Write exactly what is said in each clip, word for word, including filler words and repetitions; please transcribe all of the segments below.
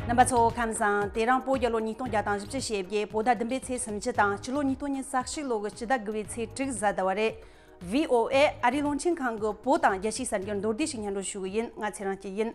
རྣམ་པ་ཚོ་ཁམས་བཟང་། དེ་རིང་བོད་རྒྱལ་ལོ་ཉིས་སྟོང་བརྒྱ་དང་བཞི་བཅུ་ཞེ་བརྒྱད། བོད་ཟླ་བདུན་པའི་ཚེས་སུམ་ཅུ་དང་། སྤྱི་ལོ་ཉིས་སྟོང་ཉི་ཤུ་རྩ་གཅིག་ལོ་གི་སྤྱི་ཟླ་དགུ་པའི་ཚེས་དྲུག་གཟའ་ཟླ་བ་རེད། བྷི་ཨོ་ཨེ་ཨ་རིའི་རླུང་འཕྲིན་ཁང་གི་བོད་དང་རྒྱལ་སྤྱིའི་གསར་འགྱུར་མདོར་བསྡུས་ཤིག་སྙན་སྒྲོན་ཞུ་གི་ཡིན། ང་ཚེ་རིང་སྐྱིད་ཡིན།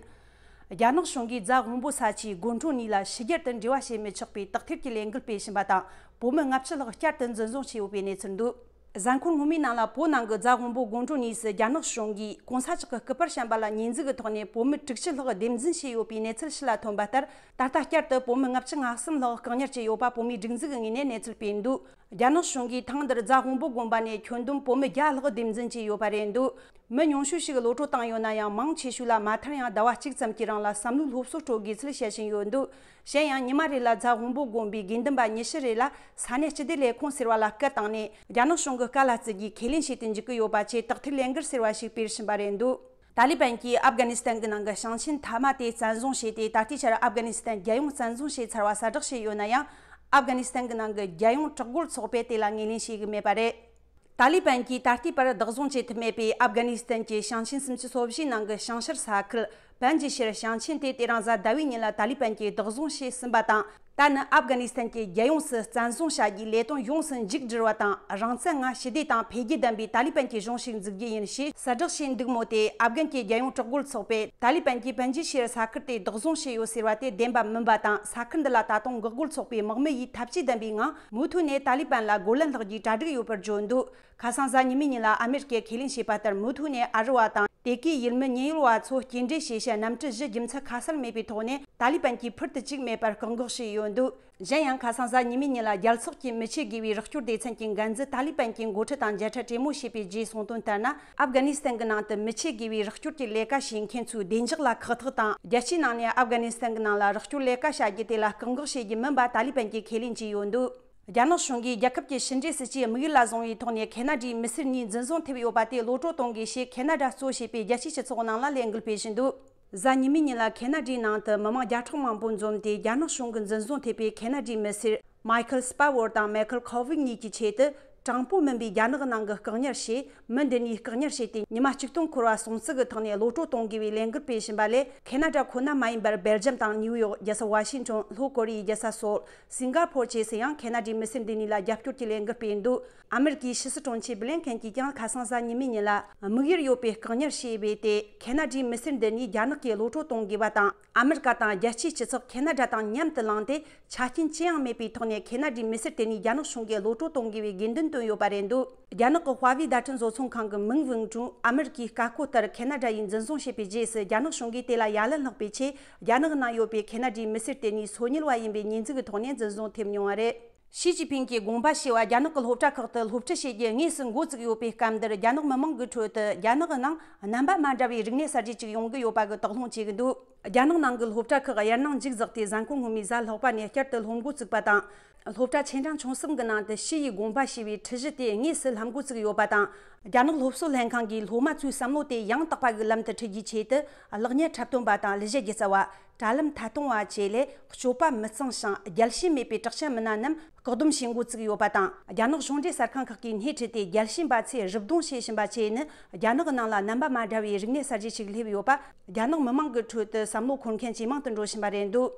རྒྱ་ནག་གཞུང་གིས་རྫ་དབོན་པོ་ས་ཆའི་དགོན་གྲོང་གཉིས་ལ་ཕྱི་རྒྱལ་དུ་འབྲེལ་བ་བྱེད་མི་ཆོག་པའི་དག་ཐེར་གྱི་ལས་འགུལ་སྤེལ་བཞིན་པ་དང་། བོད་མི་ལྔ་བཅུ་ལྷག་བསྐྱར་དུ་འཛིན་བཟུང་བྱས་ཡོད་པའི་གནས་ཚུལ་འདུག། གཟའ་འཁོར་སྔོན་མའི་ནང་ལ་བོད་ནང་གི་རྫ་དབོན་པོ་དགོན་གྲོང་གཉིས་སུ་རྒྱ་ནག་གཞུང་གིས་གོང་ས་མཆོག་གི་སྐུ་པར་བཤམས་པ་ལ་ཉེས་འཛུགས་ཀྱི་ཐོག་ནས་བོད་མི་དྲུག་ཅུ་ལྷག་སྡེབ་འཛིན་བྱས་ཡོད་པའི་གནས་ཚུལ་ཕྱི་ལ་ཐོན་པ་ལྟར། ད་ལྟ་བསྐྱར་དུ་བོད་མི་ལྔ་བཅུ་ང་གསུམ་ལྷག་བཀག་ཉར་བྱས་ཡོད་པ་བོད་མིའི་སྒྲིག་འཛུགས་ཀྱི་ངོས་ནས་གནས་ཚུལ་སྤེལ་འདུག། རྒྱ་ནག་གཞུང་གིས་ཐེངས་འདིར་རྫ་དབོན་པོ་དགོན་པ་ནས་ཁྱོན་བསྡོམས་བོད་མི་བརྒྱ་ལྷག་སྡེབ་འཛིན་བྱས་ཡོད་པ་རེད་འདུག། མི་ཉུང་ཤོས་ཤིག་གློད་གྲོལ་བཏང་ཡོད་ན་ཡང་། མང་ཆེ་ཤོས་ལ་མ་མཐར་ཡང་ཟླ་བ་གཅིག་ཙམ་གྱི་རིང་ལ་བསམ་བློའི་སློབ་གསོ་སྤྲོད་དགོས་ཚུལ་བཤད་བཞིན་ཡོད་འདུག། གཞན་ཡང་ཉི་མ་རེ་ལ་རྫ་དབོན་པོ་དགོན་པའི་དགེ་འདུན་པ་ཉི་ཤུ་རེ་ལ་ས་གནས་སྤྱི་བདེ་ལས་ཁུངས་ཟེར་བ་ལ་སྐད་བཏང་ནས། རྒྱ་ནག་གཞུང་གི་བཀའ་ལ་བརྩི་རྒྱུའི་ཁས་ལེན་བྱེད་དུ་འཇུག་གི་ཡོད་པ་བཅས་དག་ཐེར་ལས་འགུལ་ཟེར་བ་ཞིག་སྤེལ་བཞིན་པ་རེད་འདུག། ཏཱ་ལི་པན་གྱིས་ཨབ་གྷ་ནི་སི་ཐན་གྱི་ནང་གི་ཞིང་ཆེན་མཐའ་མ་དེ་བཙན་བཟུང་བྱས་ཏེ། ད་ལྟའི་ཆར་ཨབ་གྷ་ནི་སི་ཐན་རྒྱལ་ཡོངས་བཙན་བཟུང་བྱས་ཚར་བ་གསལ་བསྒྲགས་བྱས་ཡོད་ན་ཡང་། ཨབ་གྷ་ནི་སི་ཐན་གྱི་ནང་གི་རྒྱལ་ཡོངས་དྲག་རྒོལ་ཚོགས་པས་དེ་ལ་ངོས་ལེན་བྱེད་ཀྱི་མེད་པ་རེད། ཏཱ་ལི་པན་གྱིས་ད་ལྟའི་བར་བདག་བཟུང་བྱེད་ཐུབ་མེད་པའི་ཨབ་གྷ་ནི་སི་ཐན་གྱི་ཞིང་ཆེན་སུམ་ཅུ་སོ་བཞིའི་ནང་གི་བྱང་ཤར་ས་ཁུལ་པན་ཇི་ཤེར་ཞིང་ཆེན་དེ་དེ་རིང་གཟའ་ཟླ་བའི་ཉིན་ལ་ཏཱ་ལི་པན་གྱིས་བདག་བཟུང་བྱས་ཟིན་པ་དང་། ད་ནི་ཨབ་གྷ་ནི་སི་ཐན་གྱི་རྒྱལ་ཡོངས་སུ་བཙན་བཟུང་བྱ་རྒྱུའི་ལས་དོན་ཡོངས་སུ་མཇུག་བསྒྲིལ་བ་དང་། རང་བཙན་ངང་ཞི་བདེ་དང་འཕེལ་རྒྱས་ལྡན་པའི་ཏཱ་ལི་པན་གྱི་གཞུང་ཞིག་འཛུགས་རྒྱུ་ཡིན་ཞེས་གསལ་བསྒྲགས་བྱས་འདུག་མོད། དེ་ཨབ་གྷན་གྱི་རྒྱལ་ཡོངས་དྲག་རྒོལ་ཚོགས་པས་ཏཱ་ལི་པན་གྱིས་པན་ཇི་ཤེར་ས་ཁུལ་དེ་བདག་བཟུང་བྱས་ཡོད་ཟེར་བ་དེ་བདེན་པ་མིན་པ་དང་། ས་ཁུལ་འདི་ལ་ད་དུང་འགོག་རྒོལ་ཚོགས་པའི་དམག་མི་ཡིས་འཐབ་ཇུས་ལྡན་པའི་ངང་མུ་མཐུད་ནས་ཏཱ་ལི་པན་ལ་རྒོལ་ལན་སློག་རྒྱུའི་གྲ་སྒྲིག་ཡོད་པར་བརྗོད་འདུག། ཁ་སང་གཟའ་ཉི་མའི་ཉིན་ལ་ཨ་མེ་རི་ཀས་ཁས་ལེན་བྱས་པ་ལྟར། མུ་མཐུད་ནས་ཨ་རི་བ་དང་དེ་གའི་ཡུལ་མི་ཉེན་གཡོལ་བ་ཚོ་སྐྱེལ་འདྲེན་བྱེད་ཆེད་གནམ་གྲུ་བཞི་རྒྱུ་མཚན་ཁ་གསལ་མེད་པའི་ཐོག་ནས་ཏཱ་ལི་པན་གྱིས་ཕུལ་དུ་བཅུག་མེད་པར་བཀག་འགོག་བྱས་ཡོད་འདུག། གཞན་ཡང་ཁ་སང་གཟའ་ཉི་མའི་ཉིན་ལ་རྒྱལ་ཚོགས་ཀྱི་མི་ཆེ་དགེ་བའི་རོགས་སྐྱོར་སྡེ་ཚན་གྱི་འགན་འཛིན་ཏཱ་ལི་པན་གྱི་འགོ་ཁྲིད་དང་མཇལ་འཕྲད་གྲོས་མོལ་བྱས་པའི་རྗེས་གསུངས་དོན་ལྟར་ན། ཨབ་གྷ་ནི་སི་ཐན་གྱི་ནང་དུ་མི་ཆེ་དགེ་བའི་རོགས་སྐྱོར་གྱི་ལས་ཀ་བྱེད་མཁན་ཚོའི་བདེ་འཇགས་ལ་ཁག་ཐེག་དང་། རྒྱལ་སྤྱིའི་ནང་ནས་ཨབ་གྷ་ནི་སི་ཐན་གྱི་ནང་ལ་རོགས་སྐྱོར་ལས་ཀ་བྱ་རྒྱུ་དེ་ལ་བཀག་འགོག་བྱེད་རྒྱུ་མིན་པ་ཏཱ་ལི་པན་གྱིས་ཁས་ལེན་བྱས་ཡོད་འདུག། རྒྱ་ནག་གཞུང་གིས་རྒྱལ་ཁབ་ཀྱི་ཕྱི་འབྲེལ་སྲིད་ཇུས་དམིགས་ཡུལ་ལ་བཟུང་བའི་ཐོག་ནས་ཁེ་ན་ཌའི་མི་སེར་གཉིས་འཛིན་བཟུང་ཐེབས་ཡོད་པ་དེ་གློད་གྲོལ་གཏོང་དགོས་ཞེས་ཁེ་ན་ཌ་གཙོ་བྱས་པའི་རྒྱལ་སྤྱིའི་སྤྱི་ཚོགས་ནང་ལ་ལས་འགུལ་སྤེལ་བཞིན་འདུག། གཟའ་ཉི་མའི་ཉིན་ལ་ཁེ་ན་ཌའི་ནང་དུ་མི་མང་བརྒྱ་ཕྲག་མང་པོ་འཛོམས་ཏེ། རྒྱ་ནག་གཞུང་གིས་འཛིན་བཟུང་ཐེབས་པའི་ཁེ་ན་ཌའི་མི་སེར་མའི་ཁལ་སྤ་ཝར་དང་མའི་ཁལ་ཁོ་ཝིག་གཉིས་ཀྱི་ཆེད་དུ། དྲང་པོ་མིན་པའི་རྒྱ་ནག་ནང་གི་བཀག་ཉར་ཞེས། མི་འདི་གཉིས་བཀག་ཉར་བྱས་ཏེ་ཉི་མ་གཅིག་སྟོང་འཁོར་བ་སོང་ཚུལ་གྱི་ཐོག་ནས་གློད་གྲོལ་གཏོང་དགོས་པའི་ལས་འགུལ་སྤེལ་བཞིན་པ་ལས། ཁེ་ན་ཌ་ཁོ་ན་མ་ཡིན་པར་སྦེལ་ཇམ་དང་ནིའུ་ཡོག་རྒྱལ་ས་ཝ་ཤིང་ཊོན། ལྷོ་ཀོ་རི་ཡའི་རྒྱལ་ས་སོལ། སིང་ག་ཕོར་བཅས་སུ་ཡང་ཁེ་ན་ཌའི་མི་སེར་འདི་གཉིས་ལ་རྒྱབ་སྐྱོར་གྱི་ལས་འགུལ་སྤེལ་འདུག། ཨ་མེ་རི་ཀའི་ཕྱི་སྲིད་དྲུང་ཆེ་བྷི་ལིན་ཁེན་གྱིས་ཀྱང་ཁ་སང་གཟའ་ཉི་མའི་ཉིན་ལ། དམིགས་ཡུལ་ཡོད་པའི་བཀག་ཉར་ཞེས་པའི་དེ། ཁེ་ན་ཌའི་མི་སེར་འདི་གཉིས་རྒྱ་ནག་གིས་གློད་གྲོལ་གཏོང་དགོས་པ་དང་། ཨ་མེ་རི་ཀ་དང་རྒྱལ་སྤྱིའི་སྤྱི་ཚོགས་ཁེ་ན་ཌ་དང་མཉམ་དུ་ལངས་ཏེ། ཆ་རྐྱེན་ཅི་ཡང་མེད་པའི་ཐོག་ནས་ཁེ་ན་ཌའི་མི་སེར་དེ་གཉིས་རྒྱ་ནག་གཞུང་གིས་གློད་གྲོལ་གཏོང་དགོས་པའི་དགོས་འདུན་བཏོན་ཡོད་པ་རེད་འདུག། རྒྱ་ནག་གི་ཧྭ་ཝེ་བརྡ་འཕྲིན་བཟོ་ཚོང་ཁང་གི་མིང་ཝུང་ཀྲུང་ཨ་མེ་རི་ཀའི་བཀའ་བཀོད་ལྟར་ཁེ་ན་ཌ་ཡིས་འཛིན་བཟུང་བྱས་པའི་རྗེས་སུ། རྒྱ་ནག་གཞུང་གིས་དེ་ལ་ཡ་ལན་བསློགས་པའི་ཆེད། རྒྱ་ནག་ནང་ཡོད་པའི་ཁེ་ན་ཌའི་མི་སེར་དེ་གཉིས་སོ་ཉུལ་བ་ཡིན་པའི་ཉེས་འཛུགས་ཀྱི་ཐོག་ནས་འཛིན་བཟུང་ཐེབས་མྱོང་བ་རེད། ཞི་ཅིན་ཕིང་གིས་དགོངས་པ་ཞུས་པ། རྒྱ་ནག་གི་སློབ་གྲྭ་ཁག་ཏུ་སློབ་ཁྲིད་བྱེད་རྒྱུ་དངོས་སུ་འགོ་བཙུགས་ཡོད་པའི་སྐབས་འདིར། རྒྱ་ནག་མི་མང་གི་ཁྲོད་དུ་རྒྱ་ནག་གི་ནང་རྣམ་པ་མ་འདྲ་བའི་རིག་གནས་གསར་བརྗེ་ཅིག་ཡོང་གི་ཡོད་པ་གི་དོགས་སློང་བྱེད་ཀྱི་འདུག། རྒྱ་ནག་ནང་གི་སློབ་གྲྭ་ཁག་དབྱར་གནང་མཇུག་རྫོགས་ཏེ། གཟའ་འཁོར་སྔོན་མའི་གཟའ་ལྷག་པ་ནས་བསྐྱར་དུ་སློབ་འགོ་བཙུགས་པ་དང་། སློབ་གྲྭ་ཆེ་འབྲིང་ཆུང་གསུམ་གྱི་ནང་དུ་ཞི་ཡིས་དགོངས་པ་ཞུས་པའི་ཁྲིད་གཞི་དེ་དངོས་སུ་བསླབ་འགོ་བཙུགས་ཡོད་པ་དང་། རྒྱ་ནག་སློབ་གསོ་ལྷན་ཁང་གིས་སློབ་མ་ཚོའི་བསམ་བློ་དེ་ཡང་དག་པ་གི་ལམ་དུ་ཁྲིད་རྒྱུའི་ཆེད་དུ། གློག་བརྙན་འཁྲབ་སྟོན་པ་དང་གླུ་གཞས་སྒྱུ་རྩལ་བ། དྲ་ལམ་ཐད་གཏོང་བ་བཅས་ལས། སྤྱོད་པ་མི་གཙང་ཞིང་རྒྱལ་ཞེན་མེད་པའི་དྲག་ཆས་མི་སྣ་རྣམས་བཀག་སྡོམ་བྱེད་འགོ་བཙུགས་ཡོད་པ་དང་། རྒྱ་ནག་གཞུང་འབྲེལ་གསར་ཁང་ཁག་གིས་སྣེ་ཁྲིད་དེ་རྒྱལ་ཞེན་པ་ཚོས་རུབ་རྡུང་བྱེད་བཞིན་པ་བཅས་ནི། རྒྱ་ནག་ནང་ལ་རྣམ་པ་མ་འདྲ་བའི་རིག་གནས་གསར་བརྗེ་ཞིག་སླེབས་ཡོད་པ། རྒྱ་ནག་མི་མང་གི་ཁྲོད་དུ་བསམ་བློ་འཁོར་མཁན་ཇེ་མང་དུ་འགྲོ་བཞིན་པ་རེད་འདུག།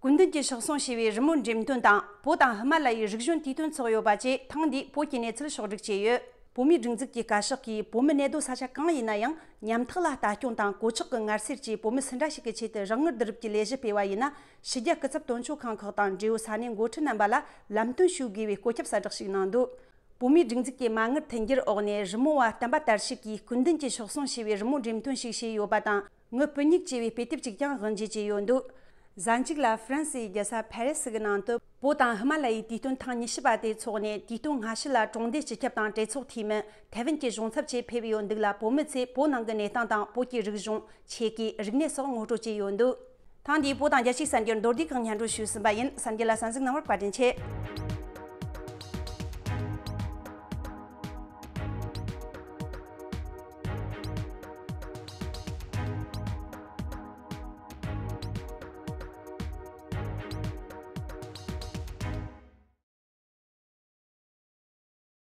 སྐུ་མདུན་གྱིས་ཕྱག་སྲུང་བྱས་པའི་རི་མོ་འགྲེམས་སྟོན་དང་། བོད་དང་ཧི་མ་ལ་ཡའི་རིག་གཞུང་དུས་སྟོན་ཚོགས་ཡོད་པ་བཅས། ཐེངས་འདིའི་བོད་ཀྱི་གནས་ཚུལ་ཕྱོགས་བསྒྲིགས་བྱས་ཡོད། བོད་མིའི་སྒྲིག་འཛུགས་ཀྱི་བཀའ་ཤག་གིས། བོད་མི་གནས་སྡོད་ས་ཆ་གང་ཡིན་ན་ཡང་། ཉམ་ཐག་ལ་ལྟ་སྐྱོང་དང་གོད་ཆག་གི་ངར་སེར་བཅས། བོད་མི་སུ་འདྲ་ཞིག་གི་ཆེད་དུ་རང་ངོས་བསྡུ་རུབ་ཀྱི་ལས་གཞི་སྤེལ་བ་ཡིན་ན། ཕྱི་རྒྱལ་སྐུ་ཚབ་དོན་གཅོད་ཁང་ཁག་དང་། འབྲེལ་ཡོད་ས་གནས་འགོ་ཁྲིད་རྣམ་པ་ལ་ལམ་སྟོན་ཞུ་དགོས་པའི་བཀོད་ཁྱབ་གསལ་བསྒྲགས་ཤིག་གནང་འདུག། བོད་མིའི་སྒྲིག་འཛུགས་ཀྱི་མ་དངུལ་མཐུན་འགྱུར་འོག་ནས། རི་མོ་བ་བསྟན་པ་དར་ཞིག་གིས་སྐུ་མདུན་གྱིས་ཕྱག་སྲུང་བྱས་པའི་རི་མོ་འགྲེམས་སྟོན་ཞིག་བྱས་ཡོད་པ་དང་། ངའི་སྤུན་ཉིག་ཅེས་པའི་དཔེ་དེབ་ཅིག་ཀྱང་དབུ་འབྱེད་བྱས་ཡོད་འདུག། གཟའ་མཇུག་ལ་ཧྥ་རན་སིའི་རྒྱལ་ས་ཕ་རི་སི་གི་ནང་དུ། བོད་དང་ཧི་མ་ལ་ཡའི་དུས་སྟོན་ཐེངས་ཉི་ཤུ་པ་དེ་འཚོགས་ནས། དུས་སྟོན་སྔ་ཕྱི་ལ་གྲོང་སྡེ་སྤྱི་ཁྱབ་དང་གྲོས་ཚོགས་འཐུས་མི། ཐའེ་ཝན་གྱི་གཞུང་ཚབ་བཅས་ཕེབས་ཡོད་འདུག་ལ། བོད་མི་ཚོས་བོད་ནང་གི་གནས་སྟངས་དང་། བོད་ཀྱི་རིག་གཞུང་། ཆོས་སྐད། རིག་གནས་སོགས་ངོ་སྤྲོད་བྱས་ཡོད་འདུག། ཐེངས་འདིའི་བོད་དང་རྒྱལ་སྤྱིའི་གསར་འགྱུར་མདོར་བསྡུས་ཁག་སྙན་སྒྲོན་ཞུས་ཟིན་པ་ཡིན། གསར་འགྱུར་ལ་གསན་གཟིགས་གནང་བར་བཀའ་དྲིན་ཆེ།